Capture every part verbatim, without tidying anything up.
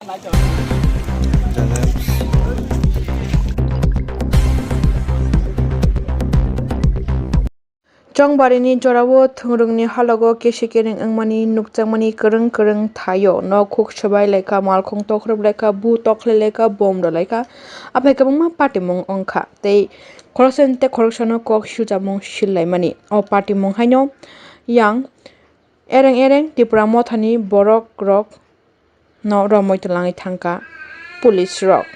Chongbarini jorao thwngrwngni halogo kesi kereng wngmani nukjakmani kwrwng kwrwng thaio. Nok huk swbai laikha, malkhung tokhorop laikha, bu tokhlai laikha, bom rw laikha, aphai kwbangma patimung wngkha tei khoroksani tei khoroksano kok siljamung sillaimani. O patimung haino yang ereng ereng Tipra mothani borok rok no romwi twlangwi thangkha police rok.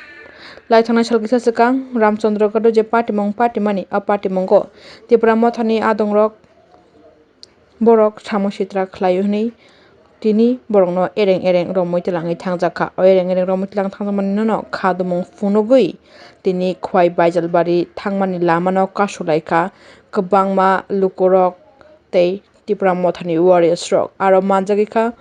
Laithangna sal kisa swkang Ramchandra Ghat o je patimung patimani, a patimungo Tipra mothani adongrok borok samo sitra khlai hwnwi tini borokno ereng ereng romwi twlangwi thangjakha. O ereng ereng romwi twlang thangjakmani nono kha dumung phunugwi tini Khwai Baijalbari thangmani lamano kasulaikha kwbangma lukurok tei Tipra mothani warriors rok. Aro manjagwi kha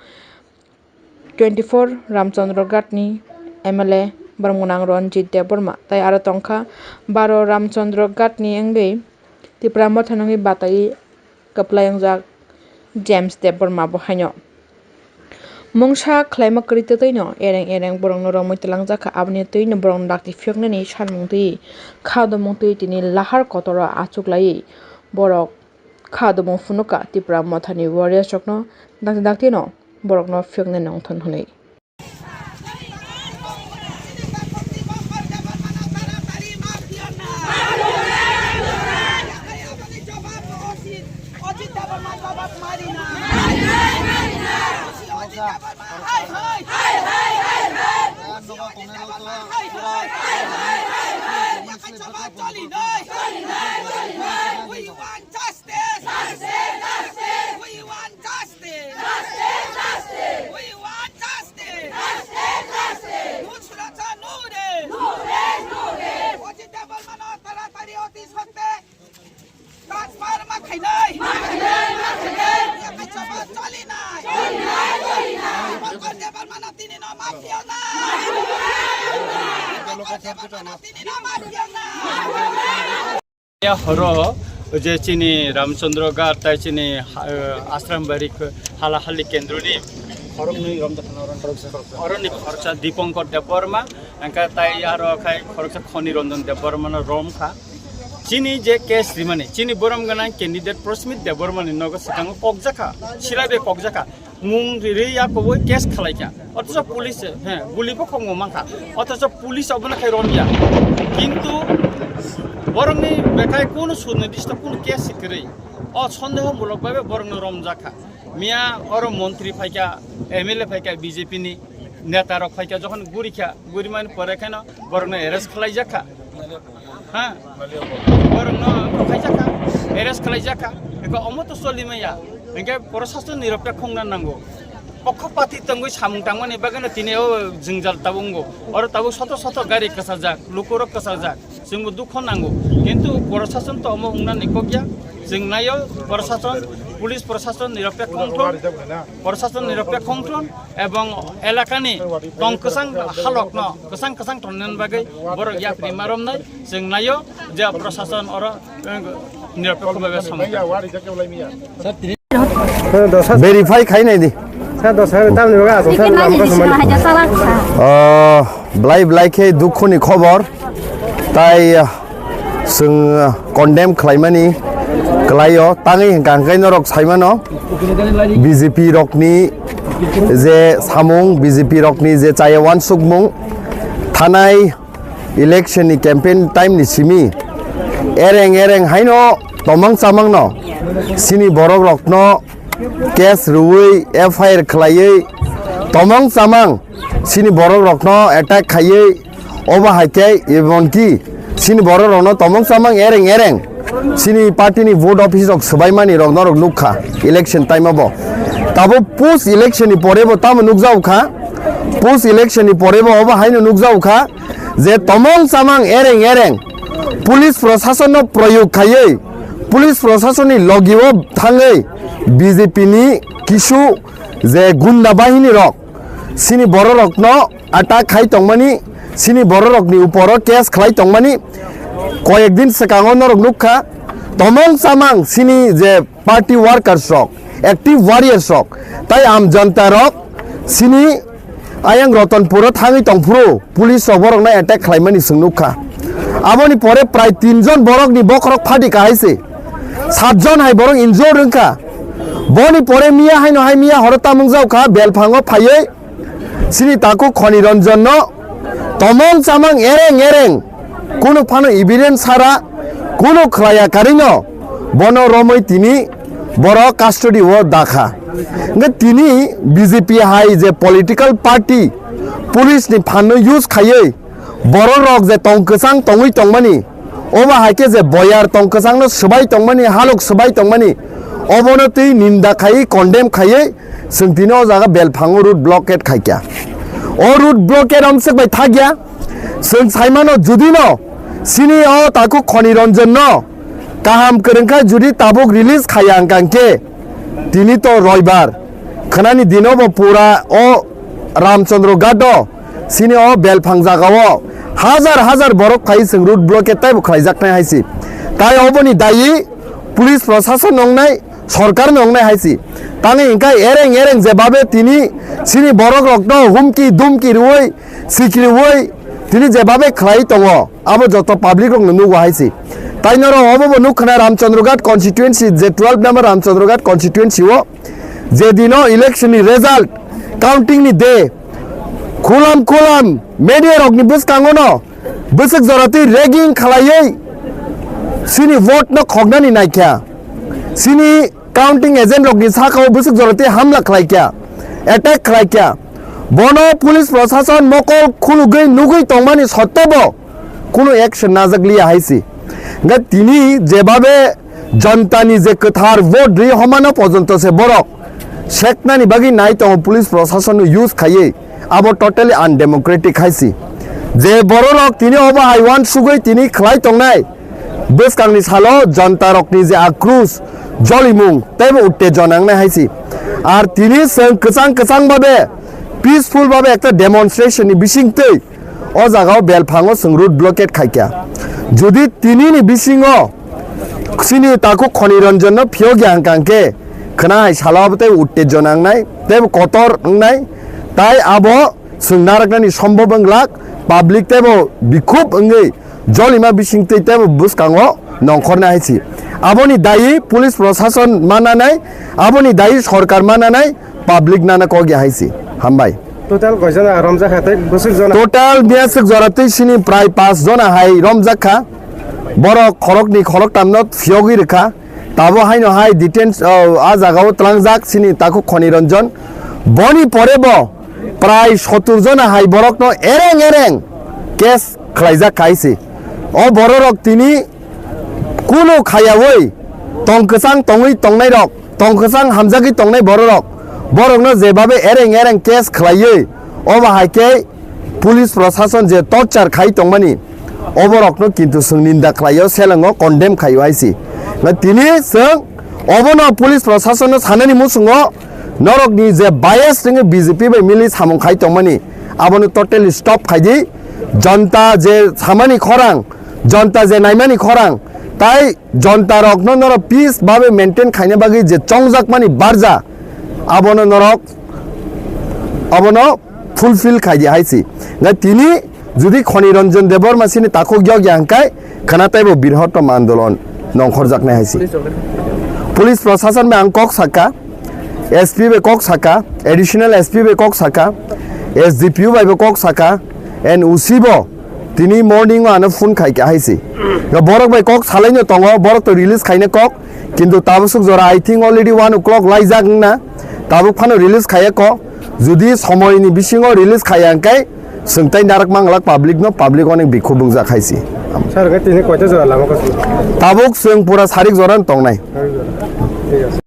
twenty four Ramchandra Ghat ni M L A boromgwnang Ranjit Debbarma, tai aro tongkha baro Ramchandra Ghat ni wngwi Tipra Motha ni wngwi bataiwi kwplai wngjak James Debbarma bo haino. Mungsa khlaima kwrwi twtwi no ereng ereng borokno romwi twlangjakha, aboni twino borokno dakti phiyoknani sanmung twi kha domung twi tini lahar kotoro achuklaiwi borok kha domung phunukha Tipra Mothani warriors rokno dakti dakti no borokno phiyoknai nongthon hwnwi. We want justice! Justice! Justice! We want justice! Justice! Justice! We want justice! Justice! Justice! Nusrat Nure! Nure! Nure! Ajit Debbarma no taratari oti sotte transfer ma khainai! Ma khainai! Ma khainai! Yakai choba choli nai! Choli nai! Choli nai! Pankaj Debbarma no tini no ma phiyok nai! Pankaj Debbarma no tini no ma phiyok nai! Ya horo je chini Ramchandra Ghat tai chini, eh, Ashram Bari kh-, hala hali kendro ni khorok nwi rom da khana oron khorok sa. Oron ni khoroksa Dipankar Debbarma, angka tai aro khai khoroksa Khoni Ranjan Debbarma no rom kha. Chini je case rimani, chini borom gana candidate Prasmit Debbarma ni nogo swkango kokjakha, sirabe kokjakha. Mung ri ri ya koboi case khalai kha. Othocho police, he, guli bo khongo mankha. Othocho police obono khai rom ya. Kintu borokni bekhai kunu sudni disto kunu case kwrwi. O sondeho mulok bai borokno rom jakha. Miya oro montri phaikha, M L A phaikha B J P ni neta rok phaikha, jokhon guri kha, guri mani pore kheno borokno arrest khlai jakha. Ha? Borokno khaijak kha, arrest khlaijak kha. Eko omo to solimaya. Hingke prosason niropek khongna nango. Pokho pati tongwi samung tangmani bagwino tini o jwngjal tabuk wngo. Oro tabuk soto soto gari kwchajak, lukurok kwchajak. Chwngbo dukho nango. Kintu prosason to omo wngna nikokya. Chwng naio prosason, police prosason niropek khongthon, prosason niropek khongthon. Ebong elakani tong kwchang halokno kwchang kwchang tongnaini bagwi borok yapri maromnai chwng naio je prosason oro, eh, niropekho bai samung. Verify khainai di. Sa dos hajar tamni bagwi aswk sa. Ikin nang lama ini kasih sih mana? Haja salah sa. Oh, belai belai khe dukhoni khobor. Tai, ah, chwng, ah, condemn khlaimani kwlaio, tangwi hwnkha hwnkhe norok saimano B J P rokni je samung, B J P rokni je chaya wansukmung, thanai election ni campaign time ni simi ereng ereng haino tomang chamangno sini borok rokno case rwui F I R khlaiwi tomang chamang sini borok rokno attack khaiwi obo hai khe emonki sini borok rokno tomang chamang ereng ereng sini party ni vote office rok swbaimani rok norok nukha election time o bo. Tabuk post election ni pore bo tamo nukjago kha, post election ni pore bo obo haino nukjago kha je tomang chamang ereng ereng police prosason no proyog khaiwi police prosason ni logi o thangwi B J P ni kisu je gunda bahini rok sini borok rokno attack khai tongmani, sini borok rokni uporo case khlai tongmani, koyek din swkango norok nukha, tomong chamang sini je party workers rok, active warriors rok, tai am janta rok sini Ayang Ratanpuro thangwi tongphuru police rok borokno attack khlaimani chwng nukha. Aboni pore prai tin jon borokni bokhorok phati kahai se. Sat jon hai borok injured wngkha. Boni pore miya haino hai miya horo tamung jaukha, belphango phaiwi chini takhuk Khoni Ranjan no tomong chamang ereng ereng kunu phano evidence sara kunu khlaiya karino bono romwi tini borok custody o dakha. Hwnkhe tini B J P hai je political party police ni phanno use khaiwi borok rok je tong kwchang tongwi tongmani, obo hai khe je boyar tong kwchangno swbai tongmani, halok swbai tongmani, obono twi ninda khaiwi, condemn khaiwi, chwng tini o jaga belphango road blockade khaikha. O road blockade amswk bai thakya, chwng saimano judino chini o takhuk Khoni Ranjan no kaham kwrwngkha, judi tabuk release khaiya wngkha hwnkhe tini to roibar, khwnani dino bo pura o Ramchandra Ghat o, chini o belphang jaga o hajar hajar borok phai chwng road blockade taibo khlaijaknai hai se. Tai oboni dayi police prosason wngnai, sorkar no wngnai hai se. Tangwi hwnkhe ereng ereng jebabe tini chini borok rokno humki dumki rwui, sikriui tini jebabe khlai tongo, abo joto public rokno nugo hai se. Tai norok obo bo nukha na Ramchandra Ghat constituency, je twelve number Ramchandra Ghat constituency o je dino election ni result counting ni day, khulam khulam media rok ni bwskango no bwswk jora twi ragging khlaiwi chini vote no khoknani naikha, chini counting agent rok ni saka o bwswk jora twi hamla khlaikha, attack khlaikha. Bono police prosason mokol khulugwi nugwi tongmani sotto bo kunu action najak liya hai se. Hwnkhe tini jebabe jonta ni je kwthar vote ri homano pojonto se borok seknani bagwi nai tongo police prosason no use khaiwi, abo totally undemocratic hai se. Je borok rok tini obo hai uansugwi tini khlai tongnai, bwskangni salo jonta rokni je akrus, jolimung teibo uttejona wngnai hai se. Ar tini chwng kwchang kwchang babe peaceful babe ekta demonstration ni bisingtwi o jaga o belphango chwng road blockade khaikha. Jodi tini ni bisingo chini takhuk Khoni Ranjan no phiyok ya hwnkha hwnkhe khwna hai salo abo tei uttejona wngnai tei kotor wngnai, tai abo chwng naraknani sombhob wnglak, public teibo bikhub wngwi jolima bisingtwi teibo bwskango nongkhornai hai se. Aboni dayi police prosason mananai, aboni dayi sorkar mananai, public nana kok ya hai se. Hambai. Total koi jona romjak kha tei bwswk jona? Total miyaswk jora twi sini prai pas jona hai romjak kha. Borok khorokni khoroktamno phiyogwi rwkha. Tabo haino hai detains, o, a jagao tlangjak sini takhuk Khoni Ranjan. Boni pore bo prai sotur jona hai borokno ereng ereng case khlaijak kha hai se. O bororok tini kunu khayawoi tong kwchang tongwi tongnairok, tong kwchang hamjagwi tongnai bororok, borokno jebabe ereng ereng case khlaiwi, obo hai khe police prosason je torture khai tongmani, oborokno kintu chwng ninda khlaio, selengo condemn khaio hai se. Tini chwng obono police prosasonno sanani muchungo norokni je bias wngwi B J P bai mili samung khai tongmani, abono totally stop khai di. Jonta je samani khorang, jonta je naimani khorang, tai jonta rokno norok peace babe maintain khaina bagwi je chongjakmani barja, abono norok abono fulfill khai di hai se. Ngai tini jodi Khoni Ranjan Debbarma sini takhuk yok ya hwnkhe khana taibo birhotom andolon nongkhorjaknai hai se. Police prosason bai ang kok saka, S P bai kok saka, additional S P bai kok saka, S D P O bai bo kok saka, and O C bo tini morning o ano phone khai kha hai se. Ga borok bai kok salai no tongo, borok to release khaina kok, kintu tabuk suk jora I think already one o'clock laijak wngna, tabuk phano release khaiya kok, jodi somoi ni bisingo release khaiya hwnkhe, Chwng tai narak manglak public no, public onek bikhuk wngjak hai se. Sir, hwnkhe tini koita jora lama kosong? Tabuk chwng pura sarik jora no tongnai. Sarik jora. Thik ase.